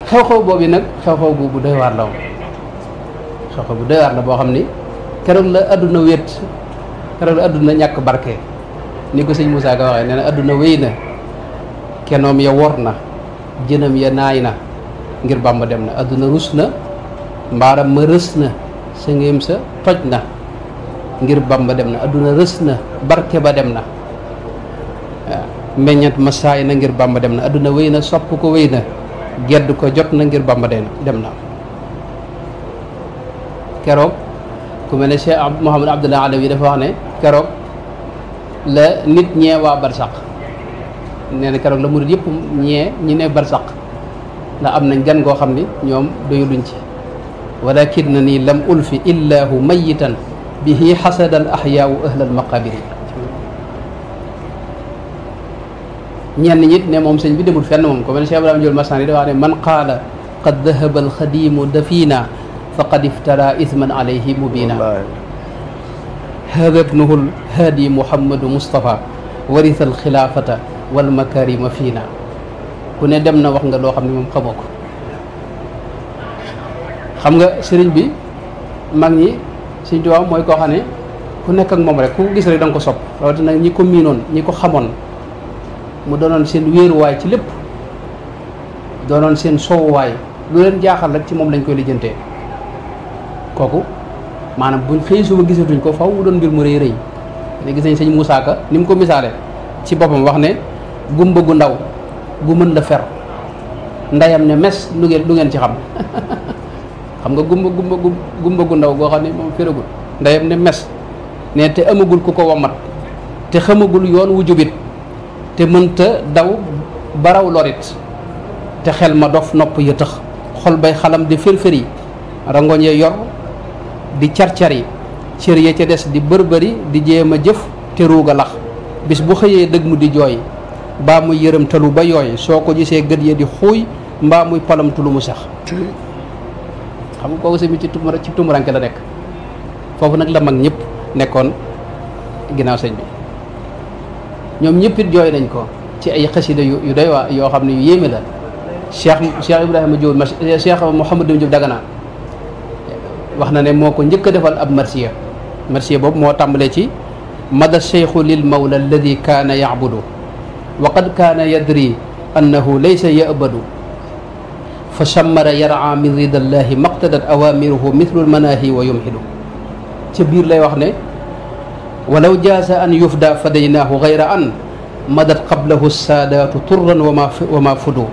xew-xew boobu nag xew-xew bu doy waar la woon xew-xew bu doy waar la boo xam ni keroog la adduna wét keroog la adduna ñàkk barke ni ko sëñ Moussa Ka waxee nee na adduna wéy na kenoom ya wor na jënam ya naay na ngir Bàmba dem na adduna rus na mbaaram ma rës na sa ngéem sa toj na ngir Bàmba dem na adduna rës na barke ba dem na waaw meññat ma saay na ngir Bàmba dem na adduna wéy na sopp ko wéy na gedd ko jot na ngir Bàmba dem na keroog ku mel ne Cheikh Mouhamadou Abdallah Alawi dafa wax ne keroog la nit ñee waa barsaq nee na keroog la murid yëpp ñee ñi ne barsaq ndax am nañ gan goo xam ni ñoom doyuluñ ci walakin na nii lam ulfi illahu mayitan bihi xasadan axyaawu ahlal maqabiri ñenn ñit ne moom sëñ bi demul fenn moom ko mel ne Cheikh Ibrahima Diol Massane yi dafa wax ne man qaala qad dahaba alxadimu dafina faqad iftara isman alayhi mubina hada ibnuhu lhaadi Muhammadu Mustafa warisa alxilaafata walmakarima fiina ku ne dem na wax nga loo xam ne moom xamoo ko xam nga sëriñ bi mag ñi Sëriñ Tuubaa mooy koo xam ne ku nekk ak moom rek ku ko gis rek da nga ko sopp rawatina ñi ko miinoon ñi ko xamoon mu doonoon seen wéeruwaay ci lépp doonoon seen sowuwaay lu leen jaaxal rek ci moom lañ koy lijjantee kooku maanaam buñ xëy suba gisatuñ ko faw mu doon mbir mu rëy rëy ne gis nañ sëñ Moussa Ka ni mu ko misaale ci boppam wax ne gumba gu ndaw gu mën la fer ndeyam ne mes lu ngeen ci xam xam nga gumba gu ndaw goo xam ne moom feragul ndeyam ne mes ne te amagul ku ko wamat te xamagul yoon wu jubit te mënta daw baraw lorit te xel ma dof nopp ya tëx xol bay xalam di fër-fëri rangoñ ya yor di car-cari cër ya ca des di bërbëri di jéem a jëf te ruuga lax bis bu xëyee dëgg mu di jooy mbaa muy yërëmtalu ba yooy soo ko gisee gët ya di xuuy mbaa muy palamtulu mu sax xam nga kooku sami ci tumuranke la nekk foofu nag la mag ñëpp nekkoon ginnaaw sëñ bi ñoom ñëpp it jooy nañ ko ci ay xasida yu doy waa yoo xam ne yu yéeme la Cheikh Ibrahima Diop Cheikh Mouhamadou Diop Dagana wax na ne moo ko njëkk a defal ab marsiya boobu moo tàmbalee ci mada cheikhu lil mawla alladi kaana yacbudu wa qad kaana yadri annahu laysa yabadu fa chammara yara min ridallahi maqtadat awamiruhu mithlu lmanahi wa yumhidu ca biir lay wax ne walaw jaasa an yufda fadaynaahu gayra an madat qablahu saadaatu turran wa ma fudu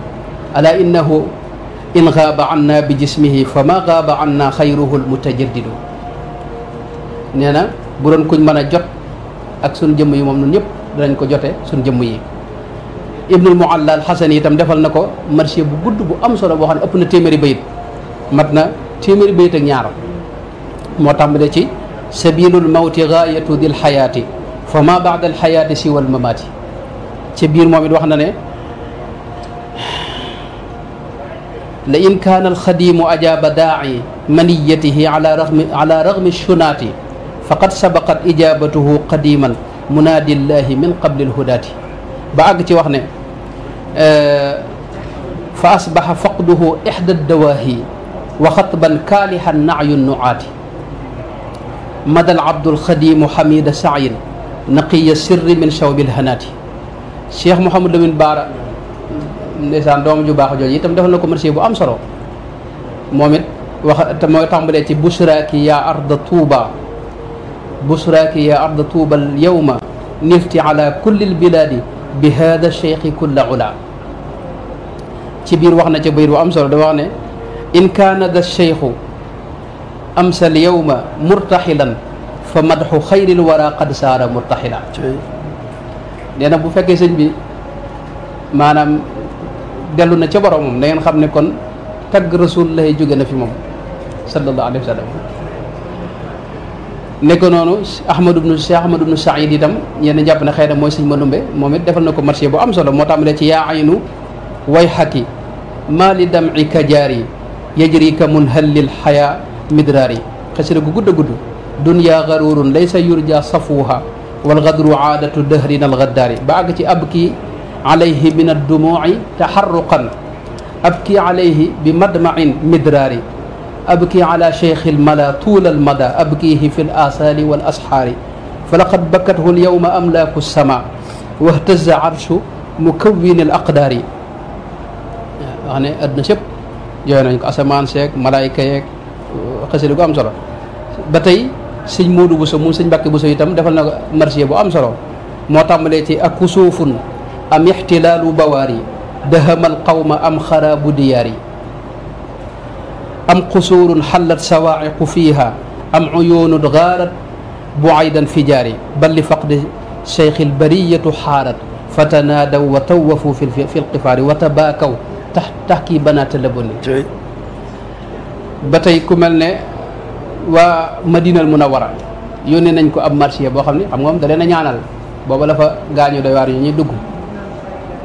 ala innahu in gaaba anna bi jismihi fa ma gaaba anna xayruhu lmutajaddidu nee na bu doon kuñ mën a jot ak suñ jëmm yi moom nun ñëpp danañ ko jote suñ jëmm yi ibnul mualla al xasani itam defal na ko marché bu gudd bu am solo boo xam ne ëpp na téeméeri bayit mat na téeméeri bayit ak ñaar moo tàmbalee ci sabilul mawti gaayatu dil xayaati fa ma baada al xayaati siwa al mamaati ca biir moom it wax na ne la in kaana alxadimu ajaaba daaci maniyatihi ala ragmi shunaati faqad sabaqat ijabatuhu qadiman munaadillahi min qabli lhudaati ba àgg ci wax ne fa asbaxa faqduhu ixda dawaahi wa xatban kaalihan nacyu nucaati madal abdul xadimu xamida sacyin naqiya sirri min shawbi lhanaati Cheikh Mouhamadou Lamine Bara ndeysaan doom ju baax jooju itam defal na ko marché bu am solo moom it wax te mooy tàmbalee ci busraaki yaa arda tuuba busraaki yaa arda tuuba al yawma nifti ala kulli al bilaadi bi hada cheikhi kulla ula ci biir wax na ca bayit bu am solo dafa wax ne in kaana da cheikhu amsa al yawma murtaxilan fa madxu xayril wara qad saara murtaxila nee na bu fekkee sëñ bi maanaam dellu na ca boromam da ngeen xam ne kon tagg rasulullah jóge na fi moom sallallahu alayhi wa sallam ne ko noonu Cheikh Ahmadou ibnu Saïd itam ñenn jàpp ne xëy na mooy sëñ Mandumbe moom it defal na ko marché bu am solo moo tàmbalee ci yaa aynu way xaki maa li dam'i ka jaari yajri ka munhallil xaya midraari xasida gu gudd a gudd dunya garurun laysa yurja safuha wal gadru aadatu dahrina al gaddaari ba àgg ci abki alayhi min addumuuci taxarruqan abki alayhi bi madmain midraari abki ala cheikh almala tuula almada abkihi fi alasali wal asxaari fa laqad bakkathu alyawma amlaaku sama wahtaza arshu mukawwin al aqdaari wax ne adduna sëpp jooy nañ ko asamaan seeg malaayka yeeg xasida gu am solo ba tey sëñ Moodu Buso moom sëñ Mbàkke Buso itam defal na ko marsiya bu am solo moo tàmbalee ci ak kusuufun am ixtilaalu bawaari dahamal qawma am xaraabu diyaari am qusuurun xallat sawaaciqu fiiha am uyuunun gaarat buaydan fijaari bal li faqdi cheikh albariyatu xaarat fatanaadaw wa tawafu fi lqifaari wa tabaakaw taxkii banaata laboni ba tey ku mel ne waa Madinal Munawara yónnee nañ ko ab marché boo xam ne xam nga moom da leen a ñaanal booba la fa gaañu doy waar yu ñuy dugg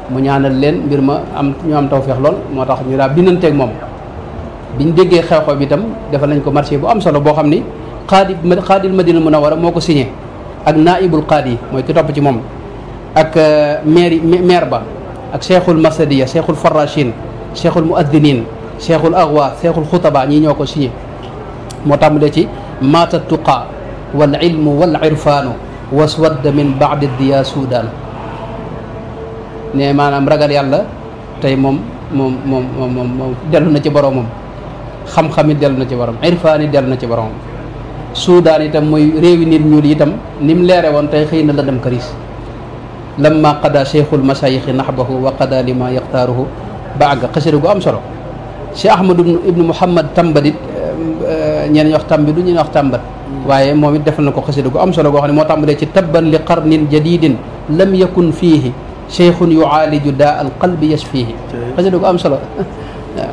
mu ñaanal leen mbir ma am ñu am tawfeex lool moo tax ñu daa bindanteeg moom biñ déggee xew-xew bi itam defal nañ ko marché bu am solo boo xam ni xaadil Madinal Munawara moo ko signé ak naibul qaadi mooy ki topp ci moom ak maire ba ak cheikhul masadiya cheikhul farrachin cheikhul muaddinin cheikhul aghwa cheikhul xutaba ñii ñoo ko signé moo tàmbalee ci maata tuqa wal ilmu wal irfaanu waswadda min baadi diya suudaan ne maanaam ragal yàlla tey moom dellu na ci boromam xam-xam it dellu na ci borom irfaan it dellu na ci boromam suudaan itam mooy réewi nit ñuul itam ni mu leere woon tey xëy na la dem këris lamma qada cheikhul masayixi naxbahu wa qada lima yaxtaaruhu ba àgg xasida gu am solo cheikh ahmadu ibnu muhammad tambadit ñeneen wax tambidu ñeneen wax tambat waaye moom it defal na ko xasida gu am solo goo xam ne moo tàmbalee ci tabban li qarnin jadidin lam yakun fiihi cheikhun yuaaliju daa al qalbi yashfihi xasida gu am solo waaw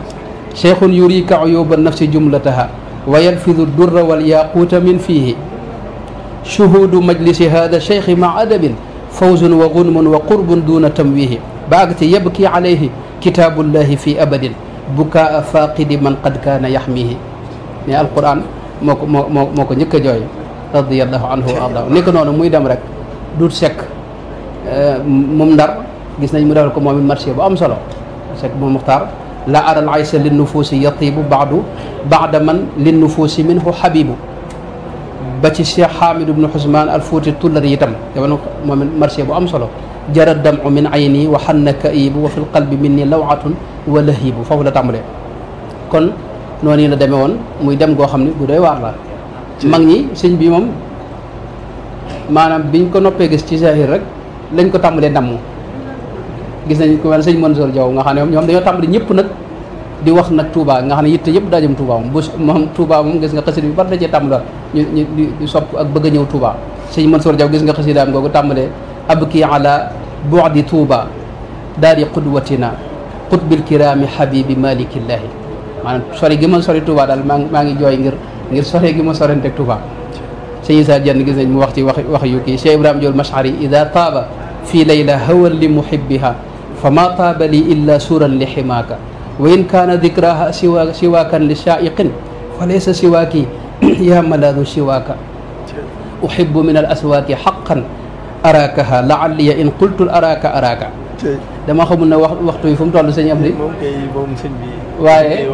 cheikhun yurika uyuba nafsi jumlataha wa yanfidu durra wal yaquuta min fiihi shuhudu majlisi hada cheikhi ma adabin fawzun wa gunmun wa qurbun duna tamwihi ba àgg ci yabki alayhi kitaabullahi fi abadin bukaa faqidi man qad kaana yaxmihi ne alquran moo ko njëkk a jooy radiallahu anhu wa arda ni ko noonu muy dem rek dut sekk moom ndar gis nañ mu defal ko moom it marché bu am solo sekk bu muxtaar la aral aysa lin nufuusi yatibu baada man lin nufuusi minhu habibu ba ci cheikh hamid ibnu xusman al fuuti tullari itam defal na ko moom it marché bu am solo jara damu min ayni wa xanna kaibu wa fi lqalbi minni lawatun wa lahibu foofu la tàmbalee kon noonu la demee woon muy dem goo xam ne bu doy waar la mag ñi sëñ bi moom maanaam biñ ko noppee gis ci zahir rek lañ ko tàmbalee damm gis nañ ku mel sëñ Mansour Diaw nga xam ne ñoom dañoo tàmbali ñëpp nag di wax nag Touba nga xam ne yitte yëpp daa jëm Touba moom bu moom Touba moom gis nga xasida bi bari da cee tàmbali ñu di sopp ak bëgg a ñëw Touba sëñ Mansour Diaw gis nga xasidaam googu tàmbalee abki ala bu'di Touba daari qudwatina qutbil kirami habibi malikillahi maanaam sori gi ma sori Touba daal maa ngi jooy ngir sori gi ma sorenteeg Touba sëñ Issa Dieng gis nañ mu wax ci wax yu kii Cheikh Ibrahima Diol Mashari ida taaba fii layla hawan li muhibbiha fa ma taaba li illa suran li ximaaka wa in kaana dikraha siwaakan li shaiqin fa laysa siwaaki ya malaadu siwaaka uhibbu min al aswaaki xaqan araakaha laalliya in qultu araaka dama xamul ne waxtu yi fu mu toll sëñ am di waaye